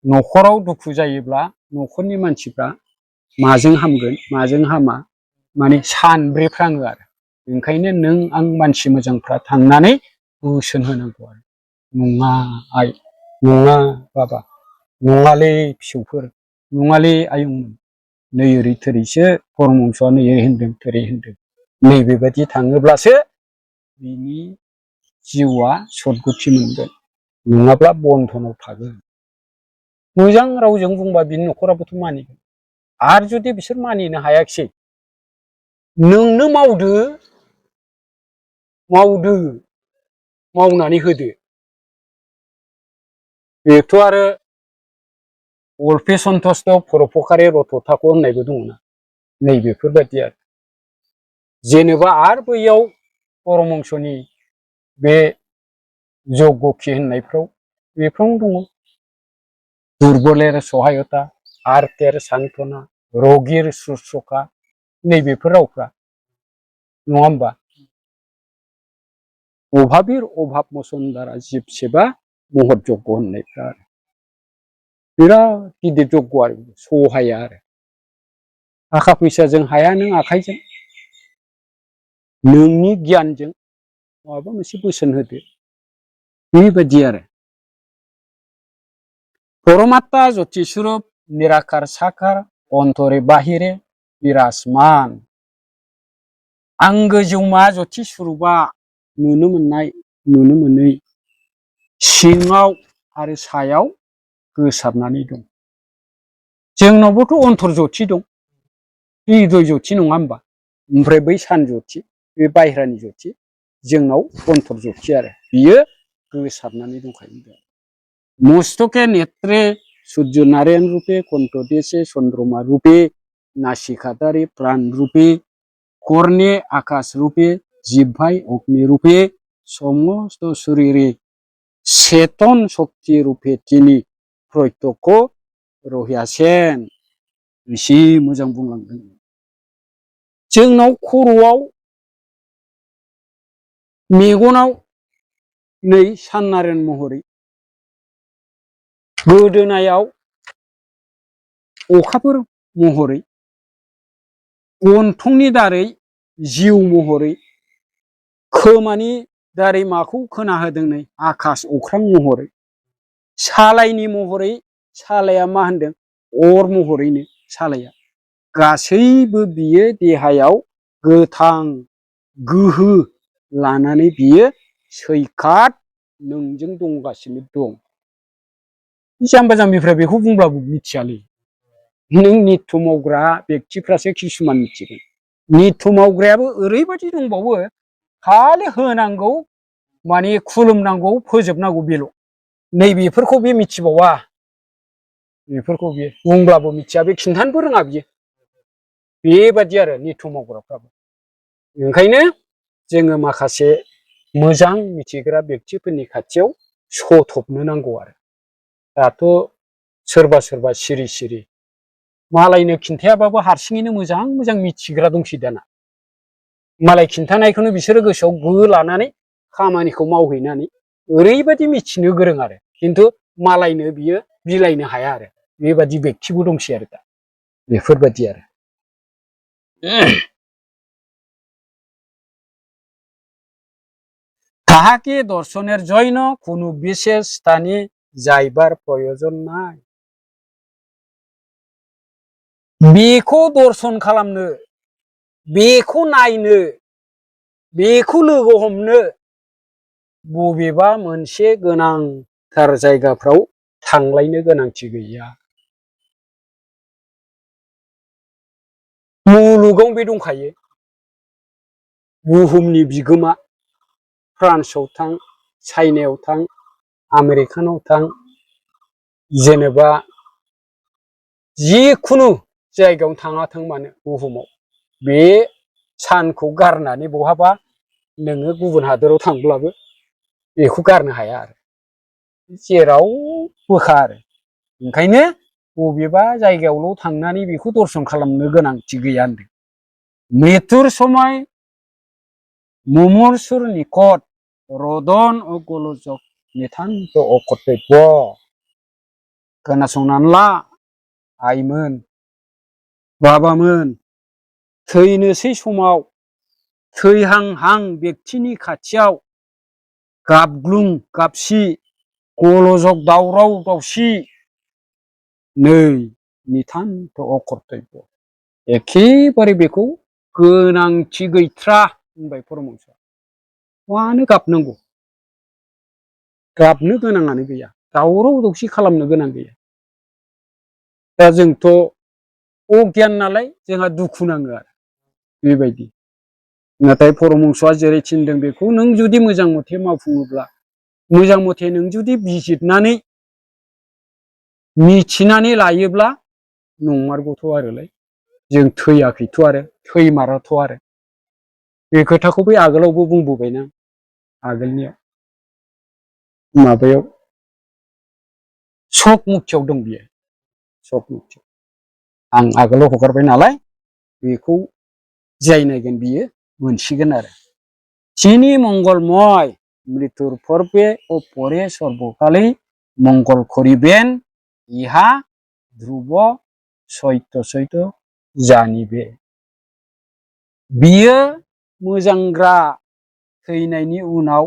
न'खराव दुखु जायोब्ला न'खरनि मानसिफ्रा माजों हामगोन माजों हामा माने सानब्रेफ्राङो आरो, ओंखायनो नों आं मानसि मोजांफ्रा थांनानै बोसोन होनांगौ आरो, नङा आइ, नङा बाबा, नङालै फिसौफोर, नङालै आयंमोन, नै ओरै थोरैसो परमहंसआ नै होनदों थोरै होनदों, नैबेबायदि थाङोब्लासो बिनि जिउआ सद्गति मोनगोन, नङाब्ला बन्धनाव थागोन। मोजां रावजों बुंबा बिनि न'खराबोथ' मानिगोन, आरो जुदि बिसोर मानिनो हायाखिसै, नोंनो मावदो मावनानै होदो, बेथ' आरो अल्पे सन्तस्त परोपकारे रतताखौ होननायबो दङना, नैबेफोरबायदि आरो जेनेबा आरो बैयाव परमहंसनि बे यज्ञखि होननायफ्राव बेफ्रावनो दङ, दुर्बलेर सहायता, आर्तेर सान्त्वना, रगिर शुश्रूषा, नैबेफोर रावफ्रा नङा होमबा, अभाबीर अभाब मसन्दारा जिब सेबा महत यज्ञ होननायफ्रा आरो बिराद गिदिर यज्ञ आरो सहाया आरो थाखा फैसाजों हाया नों आखाइजों, नोंनि गियानजों माबा मोनसे बोसोन होदो, बेबायदि आरो परमात्मा ज्योति स्वरूप निराकार साकार अन्तरे बाहिरे बिराजमान आंगो जौमा जथि स्वरूपा नुनो मोननाय नुनो मोनै सिङाव आरो सायाव गोसारनानै दं। जोंनावबोथ' अन्तर जथि दं, हृदय जथि नङा होमबा? ओमफ्राय बै सान जथि बे बायह्रानि जथि, जोंनाव अन्तर जथि आरो बियो गोसारनानै दंखायो। मस्तके नेत्रे सूर्य नारायण रूपे कण्ठदेशे चन्द्रमा रूपे नासिकादारे प्राण रूपे कर्णे आकाश रूपे जिह्वाय अग्नि रूपे समस्त शरीरे चेतन शक्ति रूपे तिनि प्रत्यक्ष रहियासेन एसे मोजां बुंलांदों। जोंनाव खर'आव मेगनाव नै सान नारायण महरै, गोदोनायाव अखाफोर महरै, गन्थंनि दारै जिउ महरै, खोमानि दारै माखौ खोनाहोदों नै आकाश अख्रां महरै, सालायनि महरै सालाया मा होनदों अर महरैनो सालाया गासैबो बियो देहायाव गोथां गोहो लानानै बियो सैखात नोंजों दंगासिनो दं। जाम्बा जाम्बिफ्रा बेखौ बुंब्लाबो मिथियालै, नों नित्य मावग्रा बेक्तिफ्रासो किसुमान मिथिगोन। नित्य मावग्रायाबो ओरैबायदि दंबावो, खालि होनांगौ माने खुलुमनांगौ फोजोबनांगौ बेल'। नैबेफोरखौ बे मिथिबावा, बेफोरखौ बियो बुंब्लाबो मिथिया, बे खिन्थानोबो रोङा बियो। बेबादि आरो नित्य मावग्राफ्राबो। ओंखायनो जोङो माखासे मोजां मिथिग्रा बेक्तिफोरनि खाथियाव सथबनो नांगौ आरो। दाथ' सोरबा सोरबा सिरि सिरि मालायनो खिन्थायाबाबो हारसिङैनो मोजां मोजां मिथिग्रा दंसै दाना। मालाय खिन्थानायखौनो बिसोरो गोसोआव गो लानानै खामानिखौ मावहैनानै ओरैबायदि मिथिनो गोरों आरो, खिन्थु मालायनो बियो बिलाइनो हाया आरो। बेबादि बेक्तिबो दंसै आरो दा, बेफोरबादि आरो। তাহাকে দর্শনের জন্য কোনো বিশেষ স্থানে যাইবার প্রয়োজন নাই। बेखौ दर्शन खालामनो, बेखौ नायनो, बेखौ लोगो हमनो बबेबा मोनसे गोनांथार जायगाफ्राव थांलायनो गोनांथि गैया। मुलुगाव बे दंखायो। बुहुमनि बिगोमा, फ्रान्सआव थां, चाइनायाव थां, आमेरिकानाव थां, जेनेबा जिखुनु जायगायावनो थाङाथों मानो बुहुमाव, बे सानखौ गारनानै बहाबा नोङो गुबुन हादोराव थांब्लाबो बेखौ गारनो हाया आरो, जेरावबोखा आरो। ओंखायनो बबेबा जायगायावल' थांनानै बेखौ दर्शन खालामनो गोनांथि गैया होनदों। मृत्युर समय मुमुर्षुर निकट रदन ও গোলযোগ नितान्त अकर्तव्य। खोनासंनानै ला आइमोन, बाबामोन, थैनोसै समाव थैहांहां बेक्तिनि खाथियाव गाबग्लुं गाबसि गलजग दावराव दावसि नै नितान्त अकर्तव्य, एखेबारे बेखौ गोनांथि गैथ्रा होनबाय परमहंसआ। मानो गाबनांगौ? गाबनो गोनाङानो गैया, दावराव दावसि खालामनो गोनां गैया। दा जोंथ' अगियान नालाय जोंहा दुखु नाङो आरो बेबायदि। नाथाय परमहंसआ जेरै थिनदों बेखौ नों जुदि मोजां मथे मावफुङोब्ला, मोजां मथे नों जुदि बिजिरनानै मिथिनानै लायोब्ला नंमारगौथ' आरोलाय, जों थैयाखैथ' आरो, थैमाराथ' आरो। बे खोथाखौ बै आगोलावबो बुंबोबायना, आगोलनियाव माबायाव सक मुक्तियाव दं बियो, सक मुक्तियाव। आं आगोलाव हगारबाय नालाय, बेखौ जाय नायगोन बियो मोनसिगोन आरो। তিনি মঙ্গলময় মৃত্যুর পূর্বে ও পরে সর্বকালে মঙ্গল করিবেন, ইহা ধ্রুব সত্য সত্য জানিবে। बियो मोजांग्रा थैनायनि उनाव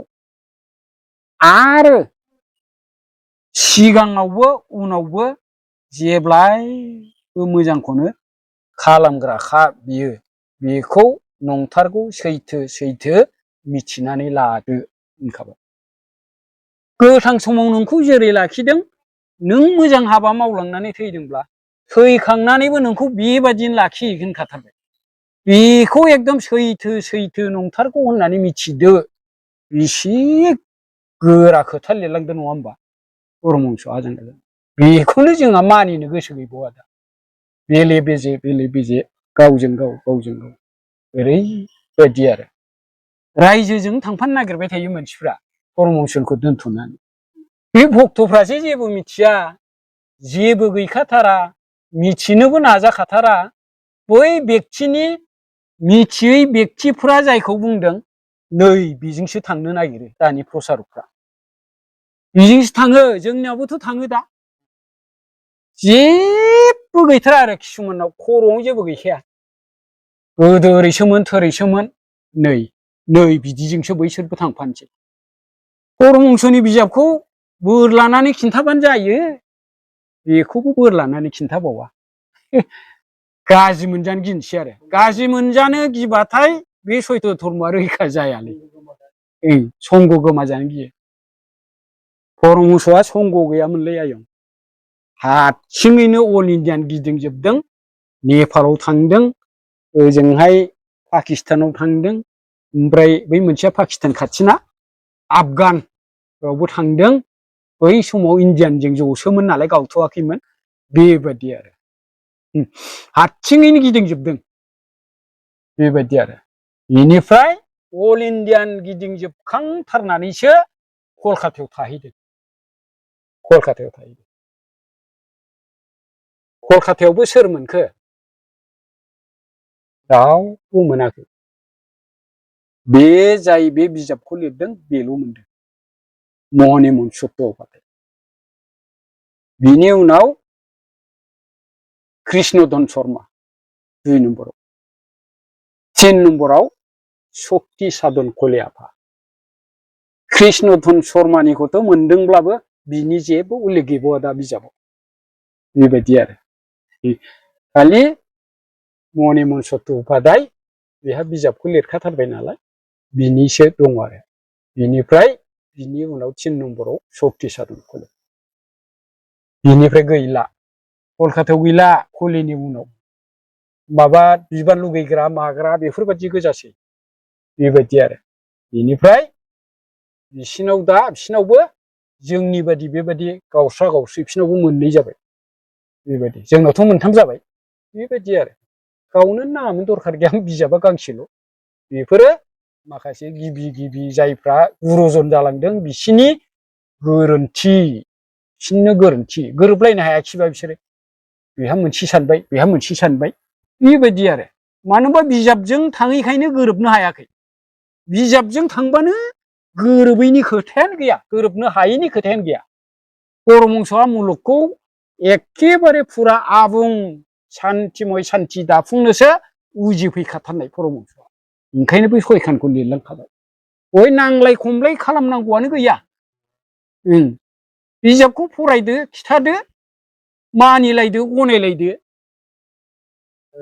आरो सिगाङावबो उनावबो जेब्लायबो मोजांखौनो खालामग्राखा बियो बेखौ नंथारगौ सैथो मिथिनानै लादो होनखाबाय। गोथां समाव नोंखौ जेरै लाखिदों नों मोजां हाबा मावलांनानै थैदोंब्ला थैखांनानैबो नोंखौ बेबादिनो लाखिहैगोन होनखाथारबाय। बेखौ एकदम सैथो नंथारगौ होननानै मिथिदो। बेसे गोरा खोथा लिरलांदो नङा होमबा परमहंस आजां गाजां। बेखौनो जोंहा मानिनो गोसो गैबावा दा। बेले बेजे गावजों गाव ओरैबायदि आरो रायजोजों थांफानो नागिरबाय थायो मानसिफ्रा परमहंसखौ दोनथ'नानै। बे भक्तफ्रासो जेबो मिथिया, जेबो गैखाथारा, मिथिनोबो नाजाखाथारा। बै बेक्तिनि मिथियै बेक्तिफ्रा जायखौ बुंदों नै बेजोंसो थांनो नागिरो दानि प्रसारकफ्रा। बेजोंसो थाङो, जोंनियावबोथ' थाङो दा। जेबो गैथारा आरो किसुमानाव खर'आव जेबो गैखाया। गोदो ओरैसोमोन थोरैसोमोन नै बिदिजोंसो बैसोरबो थांफानोसै। परमहंसनि बिजाबखौ बोर लानानै खिन्थाबानो जायो, बेखौबो बोर लानानै खिन्थाबावा। गाज्रि मोनजानो गिनोसै आरो गाज्रि मोनजानो गिबाथाय बे सयथ धर्मआ रैखा जायालै। संग गोमाजानो गियो। परमहंसआ संग गैयामोनलै आयं, हारसिङैनो अल इण्डियान गिदिंजोबदों। नेपालाव थांदों, ओजोंहाय पाकिस्तानाव थांदों, ओमफ्राय बै मोनसेया पाकिस्तान खाथिना आफगान बेयावबो थांदों। बै समाव इण्डियानजों जसोमोन नालाय गावथ'वाखैमोन बेबायदि आरो हारसिङैनो गिदिंजोबदों बेबायदि आरो। बेनिफ्राय अल इण्डियान गिदिंजोबखांथारनानैसो कलकातायाव थाहैदों। कलकातायावबो सोर मोनखो? रावबो मोनाखै। बे जाय बे बिजाबखौ लिरदों बेल' मोनदों, महनीमोन चट्ट'पाध्याय। बिनि उनाव कृष्णधन शर्मा 2 नम्बराव, 3 नम्बराव शक्ति साधन कलियाफा। कृष्णधन शर्मानिखौथ' मोनदोंब्लाबो बिनि जेबो उल्लेख गैबावा दा बिजाबाव। बेबायदि आरो खालि महनीमोन चट्ट'पाध्याय बेहा बिजाबखौ लिरखाथारबाय नालाय बिनिसो दं आरो। बिनिफ्राय बिनि उनाव 3 नम्बराव शक्ति साधन कलियाफा। बिनिफ्राय गैला, कलकातायाव गैला। कलिनि उनाव माबा बिबार लुगैग्रा माग्रा बेफोरबायदि गोजासै बेबायदि आरो। बेनिफ्राय बिसिनावबो जोंनि बादि बेबायदि गावस्रा बिसिनावबो 2 जाबाय बेबायदि। जोंनावथ' 3 जाबाय बेबायदि आरो। गावनो नामआनो दरखार गैया, बिजाबा गांसेल'। बेफोरो माखासे गिबि जायफ्रा गुरजन जालांदों बिसिनि गोरोन्थि, बिसोरनो गोरोन्थि। गोरोबलायनो हायाखिसैबा बिसोरो, बेहा मोनसे सानबाय बेहा मोनसे सानबाय बेबायदि आरो। मानो होनबा बिजाबजों थाङैखायनो गोरोबनो हायाखै। बिजाबजों थांबानो गोरोबैनि खोथायानो गैया, गोरोबनो हायैनि खोथायानो गैया। परमहंसआ मुलुगखौ एखेबारे फुरा आबुं सान्तिमय सान्ति दाफुंनोसो उजिफैखाथारनाय परमहंसआ। ओंखायनो बै 6 खानखौ लिरलांखाबाय। बय नांलाय खमलाय खालामनांगौआनो गैया। बिजाबखौ फरायदो, खिथादो, मानिलायदो, गनायलायदो।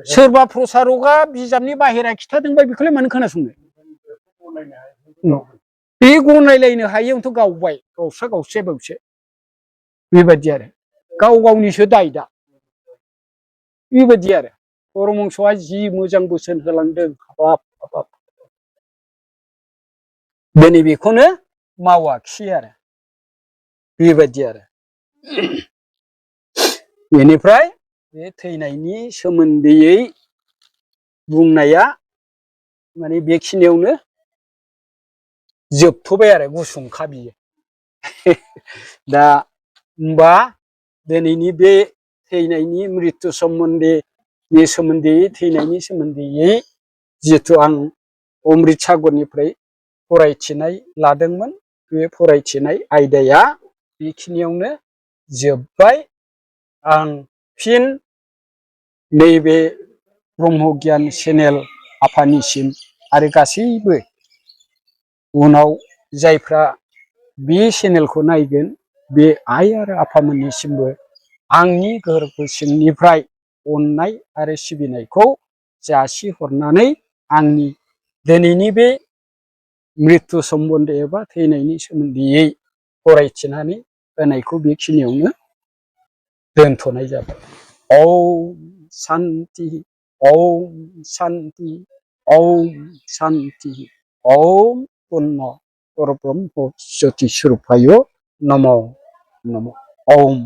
सोरबा प्रसारकआ बिजाबनि बाहेरा खिथादोंबा बेखौलाय मानो खोनासंनो? बे गनायलायनो हायैयावनोथ' गावबाय, गावस्रा बेबायदि आरो। गावनिसो दाय दा बेबायदि आरो। परमहंसआ जि मोजां बोसोन होलांदों, हाबाब दिनै बेखौनो मावाखिसै आरो बेबायदि आरो। बेनिफ्राय बे थैनायनि सोमोन्दैयै बुंनाया माने बेखिनियावनो जोबथ'बाय आरो, गुसुंखा बियो। दा होमबा दिनैनि बे थैनायनि मृत्यु थैनायनि सोमोन्दैयै जिहेथु आं अमृत सागरनिफ्राय फरायथिनाय लादोंमोन, बे फरायथिनाय आयदाया बेखिनियावनो जोब्बाय। आं फिन नैबे ब्रह्म गियान चेनेल आफानिसिम आरो गासैबो उनाव जायफ्रा बे चेनेलखौ नायगोन बे आइ आरो आफामोननिसिमबो आंनि गोरबो सिंनिफ्राय अननाय आरो सिबिनायखौ जासिहरनानै आंनि दिनैनि बे मृत्यु सम्बन्धे एबा थैनायनि सोमोन्दैयै फरायथिनानै होनायखौ बेखिनियावनो दोनथ'नाय जाबाय। ओम शान्ति, ओम शान्ति, ओम शान्ति, ओम पुर्ण परब्रह्म ज्योति स्वरूपाय नमः नमः। ओम।